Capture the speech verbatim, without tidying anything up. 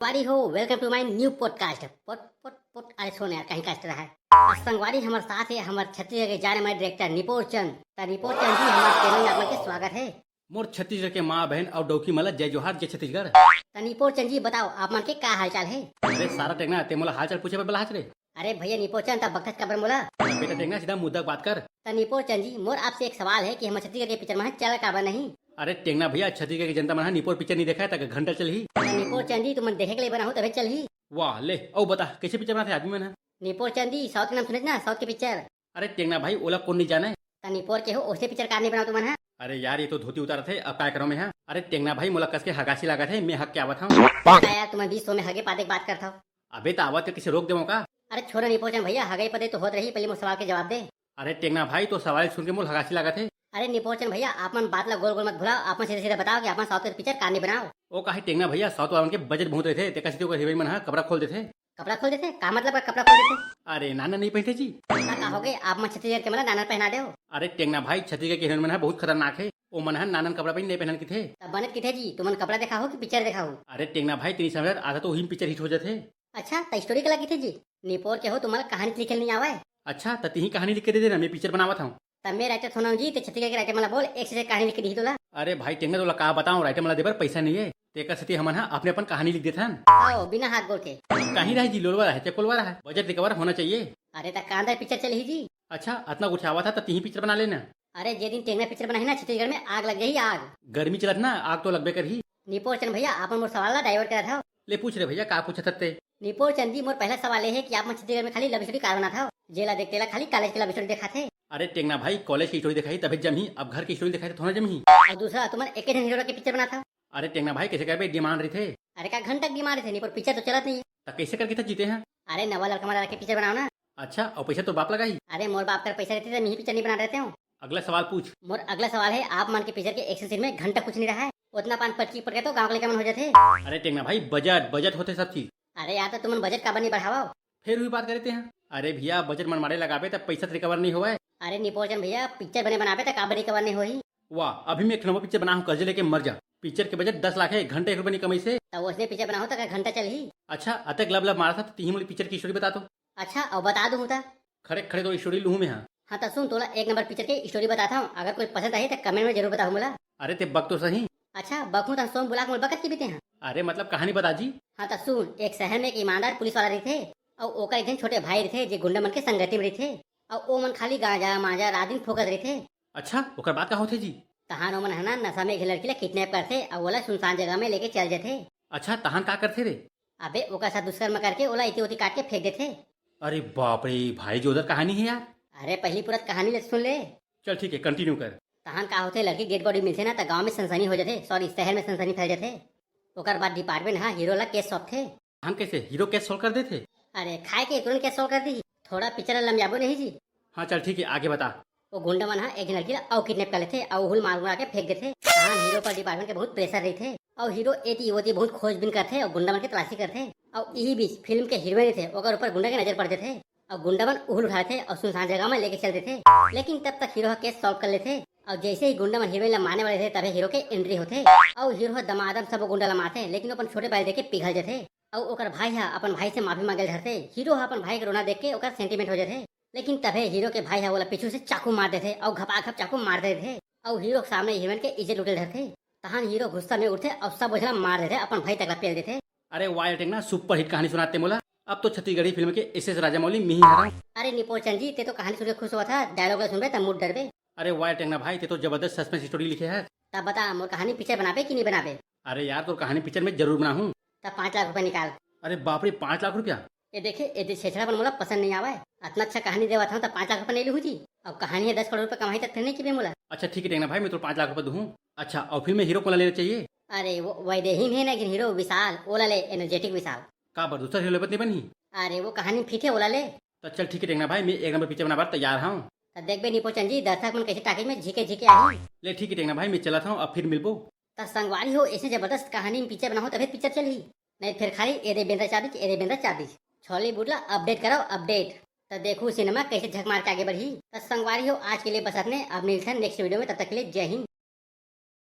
संगवारी हो, welcome to my new podcast। पोट पोट पोट, अरे सुन यार, कहीं कास्ट रहा है। आज संगवारी हमर साथ है हमर छत्तीसगढ़ के जाने माने डायरेक्टर निपोर चंद। त निपोर चंद जी, हमर चैनल में आप मन के स्वागत है। मोर छत्तीसगढ़ के माँ बहन अउ डौकी मन ला जय जोहार, जय छत्तीसगढ़। त निपोर चंद जी बताओ, आप मन के का हालचाल है? अरे सारा टेंगना, ते मोला हालचाल पूछे बर बलाहच रे? अरे भैया निपोर चंद, त बकथच काबर मोला? बेटा टेंगना, सीधा मुद्दा के बात कर। त निपोर चंद जी, मोर आपसे एक सवाल है कि हमर छत्तीसगढ़ के पिक्चर मन ह चल काबर नहीं? अरे टेंगना भैया, छत्तीसगढ़ के जनता मन ह निपोर पिक्चर नहीं देखा है, त घंटा चल ही। त निपोर चंद जी, तुमन देखे के लिए बनाहू तभे चल ही। वाह, ले, अउ बता, कैसे पिक्चर बनाथे आदमी मन ह? निपोर चंद जी, साउथ के नाम सुनेच ना, साउथ के पिक्चर। अरे टेंगना भाई, ओला कोन नहीं जाने? त निपोर के हो, ओसे पिक्चर का नहीं बनाओ तुमन ह? अरे यार, ये तो धोती उतारत है, अब काय करो मैं हा? अरे टेंगना भाई, मोला कस के हगासी लागत है, मैं हग के आवत हूँ। त यार, तुमन बीच शो में हगे पादे के बात करत हव। अबे त आवत के किसे रोक देवो का? अरे छोड़ो निपोर चंद भैया, हगई पदई तो होत रही, पहले मोर सवाल के जवाब दे। अरे टेंगना भाई, तो सवाल सुन के मोर हगासी लागत है। अरे निपोर चंद भैया, आप मन बात ला गोल गोल मत भुलाओ, आप मन सीधा सीधा बताओ कि आप मन साउथ के पिक्चर का नहीं बनाओ। ओ काहे टेंगना भैया, साउथ वालन के बजट बहुत रहथे, तेकर सेती ओकर हीरोइन मन ह कपड़ा खोल देथे। कपड़ा खोल देथे? का मतलब का कपड़ा खोल देथे? अरे नाना नहीं पहनते जी। का, का हो गए? आप मन छत्तीसगढ़ के मन ला नाना पहना देव। अरे टेंगना भाई, छत्तीसगढ़ के हीरोइन मन ह बहुत खतरनाक है, ओ मन ह नानन कपड़ा पहन नहीं पहनन किथे। तब बने किथे जी, तुमन कपड़ा देखा हो कि पिक्चर देखा हो? अरे टेंगना भाई, तेनी समझ आधा तो वही पिक्चर हिट हो जाथे। अच्छा, त स्टोरी कला किथे जी? निपोर के हो, तुमन ला कहानी लिखे नहीं आवे? अच्छा, त तिही कहानी लिख के दे देना, मैं पिक्चर बनावत हूँ। तब मैं राइटर थोना हूँ जी, ते छत्तीसगढ़ के राइटर मन ला बोल, एक से एक कहानी लिख के दिही तोला। अरे भाई टेंगना, तोला का बताऊँ, राइटर मन ला देबर पैसा नहीं है, तेकर सेती हमन ह अपने अपन कहानी लिख देथन। आओ, बिना हाथ गोड़ के। कहीं रहे जी, लोलवा रहे, चकोलवा रहे, बजट रिकवर होना चाहिए। अरे त कांदा पिक्चर चलही जी। अच्छा, अतना गुठियावत ह त तिही पिक्चर बना लेना। अरे जे दिन टेंगना पिक्चर बनाही ना, छत्तीसगढ़ में आग लग जाही, आग। गर्मी चलत ना, आग तो लगबे करही। निपोर चंद भैया, आप मन मोर सवाल ला डाइवर्ट करत हव। ले पूछ रे भैया, का पूछत हस ते? निपोर चंद जी, मोर पहला सवाल ये है कि आप मन छत्तीसगढ़ में खाली लव स्टोरी कार बनात हव, जेला देख तेला खाली कॉलेज के लव स्टोरी देखाथे। अरे टेंगना भाई, कॉलेज की स्टोरी दिखाई तभी जमही, अब घर की स्टोरी दिखाई तो थोड़ा जमही। और दूसरा, तुमन एक ही जन हीरो के पिक्चर बनात हव। अरे टेंगना भाई, कैसे करबे, डिमांड रहिथे। अरे का घंटा के डिमांड रहिथे, निपोर पिक्चर तो चलत नहीं है। त कैसे करके त जीते हैं? अरे नवा लड़का मन ला रख के पिक्चर बनाओ ना। अच्छा, और पैसा तो बाप लगाही? अरे मोर बाप कर पैसा रहते त मैं ही पिक्चर नहीं बना रहते हूँ। अगला सवाल पूछ। मोर अगला सवाल है, आप मन के पिक्चर के एक्शन सीन में घंटा कुछ नहीं रहा है, उतना पान पटकी पटके तो गाँव के लड़का मन हो जाथे। अरे टेंगना भाई, बजट, बजट होथे सब चीज। अरे यार, तो तुमन बजट काबर नहीं बढ़ावा? फिर भी बात करे ते हैं। अरे भैया, बजट मन मारे लगाबे त पैसा त रिकवर नहीं होवय। अरे निपोर चंद भैया, पिक्चर बने बनाबे त काबर रिकवर नहीं होही? वाह, अभी मैं एक नवा पिक्चर बना हूँ, कर्जे लेके मर जा। पिक्चर के बजट दस लाख है, घंटा एक रुपया नहीं कमाई से। त ओसने पिक्चर बनाहू त का घंटा चलही? अच्छा, अतक लब लब मारा था, त तिही मोला पिक्चर की स्टोरी बता तो। अच्छा, अउ बता दूँ त? खड़े खड़े तो स्टोरी लूहूँ मैं, हाँ। हाँ त सुन, तोला एक नंबर पिक्चर के स्टोरी बताता हूँ, अगर कोई पसंद आही त कमेंट में जरूर बताहू मोला। अरे ते बक तो सही। अच्छा, बकहूँ त सोम बुला के मोला बकत के बीते हाँ। अरे मतलब कहानी बता जी। हाँ त सुन, एक शहर में एक ईमानदार पुलिस वाला रहिथे, अउ ओकर एक झन छोटे भाई रहिथे, जे गुंडा मन के संगति में रहिथे, अउ ओ मन खाली गांजा मांजा रात दिन फोकत रहिथे। अच्छा, ओकर बाद का होथे जी? तहान ओमन ह ना नशा में एक लड़की ला किडनैप करथे, अउ ओला सुनसान जगह में लेके चल जथे। अच्छा, तहान का करथे रे? अबे ओकर साथ दुष्कर्म करके ओला इति उति काट के फेंक देथे। अरे बाप रे, भारी जोरदार कहानी है यार। अरे पहली पूरा कहानी ले सुन ले। चल ठीक है, कंटिन्यू कर। तहान का होथे, लड़की डेड बॉडी मिलथे ना, त गांव में सनसनी हो जथे, सॉरी, शहर में सनसनी फैल जथे। ओकर बाद डिपार्टमेंट ह हीरो ला केस सौंपथे। तहान कैसे हीरो केस सॉल्व कर देथे? अरे खाए के तुरंत केस सॉल्व कर दी, थोड़ा पिक्चर लमजाबो नहीं जी। हाँ चल ठीक है, आगे बता। वो गुंडा मन ह एक झन लड़की ला अउ किडनैप कर लेथे, अउ उहुल मार मुरा के फेंक देथे। तहान हीरो पर डिपार्टमेंट के बहुत प्रेशर रहिथे, अउ हीरो एती ओती बहुत खोजबीन करथे, अउ गुंडा मन के तलाशी करथे। अउ इही बीच फिल्म के हीरोइन रहिथे, ओकर ऊपर गुंडा के नजर पड़ जथे, अउ गुंडा मन उहुल उठा लेथे, अउ सुनसान जगह में लेके चल देथे। लेकिन तब तक हीरो ह केस सॉल्व कर लेथे, अउ जैसे ही गुंडा मन हीरोइन ला मारने वाले रहिथे, तभे हीरो के एंट्री होथे, अउ हीरो ह दमादम सबो गुंडा ला मारथे, लेकिन वो अपन छोटे भाई देख के पिघल जथे। अउ ओकर भाई ह अपन भाई से माफी मांगे ल धरथे। हीरो ह अपन भाई के रोना देख के ओकर सेंटिमेंट हो जथे, लेकिन तभे हीरो के भाई ह ओला पीछू से चाकू मार देथे अउ घपाघप चाकू मार देथे अउ हीरो के सामने हीरोइन के इज्जत लूटे ल धरथे। तहान हीरो गुस्सा में उठथे अउ सब ओझला मार देथे, अपन भाई तक ला पेल देथे। अरे वाह टेंगना, सुपर हिट कहानी सुनाते मोला। अब तो छत्तीसगढ़ी फिल्म के एस एस राजामौली मिही हरा। अरे निपोचन जी, ते तो कहानी सुन के खुश होवत ह, डायलॉग ला सुनबे त मूड डरबे। अरे वाह टेंगना भाई, ते तो जबरदस्त सस्पेंस स्टोरी लिखे है। तब बता, मोर कहानी पिक्चर बनाबे कि नहीं बनाबे? अरे यार, तोर कहानी पिक्चर में जरूर बनाहूँ। तब पाँच लाख रुपए निकाल। अरे बाप रे, पाँच लाख रुपया? ये देखे, ये दे छेछड़ापन मोला पसंद नहीं आवय। अतना अच्छा कहानी देवत हूँ, तब पाँच लाख रुपए नहीं लूहूँ जी। अब कहानी है दस करोड़ रुपए कमाई तक फिर नहीं किबे मोला। अच्छा ठीक है टेंगना भाई, मैं तोर पाँच लाख रुपए दूहूँ। अच्छा, और फिल्म में हीरो कोन ला लेना चाहिए? अरे वो वैदेही में है ना, हीरो विशाल, ओला ले, एनर्जेटिक विशाल। का बर दूसरा हीरो लेबत नहीं बनही? अरे वो कहानी फिट है, ओला ले। तो चल ठीक है टेंगना भाई, मैं एक नंबर पिक्चर बनाबर तैयार हूँ। तो देखबे निपोचन जी, दर्शक मन कैसे टाकीज में झिके झिके आही। ले ठीक है टेंगना भाई, मैं चलत हूँ, अब फिर मिलबो। त संगवारी हो, ऐसे जबरदस्त कहानी में पिक्चर बनाओ तभी पिक्चर चलही, नहीं फिर खाली एदे बेंदा चाबीज, एदे बेंदा चाबीज। छॉलीवुड ला अपडेट कराओ, अपडेट। त देखू सिनेमा कैसे झक मार के आगे बढ़ही। त संगवारी हो, आज के लिए बस अतने, अब मिलथन नेक्स्ट वीडियो में, तब तक के लिए जय हिंद।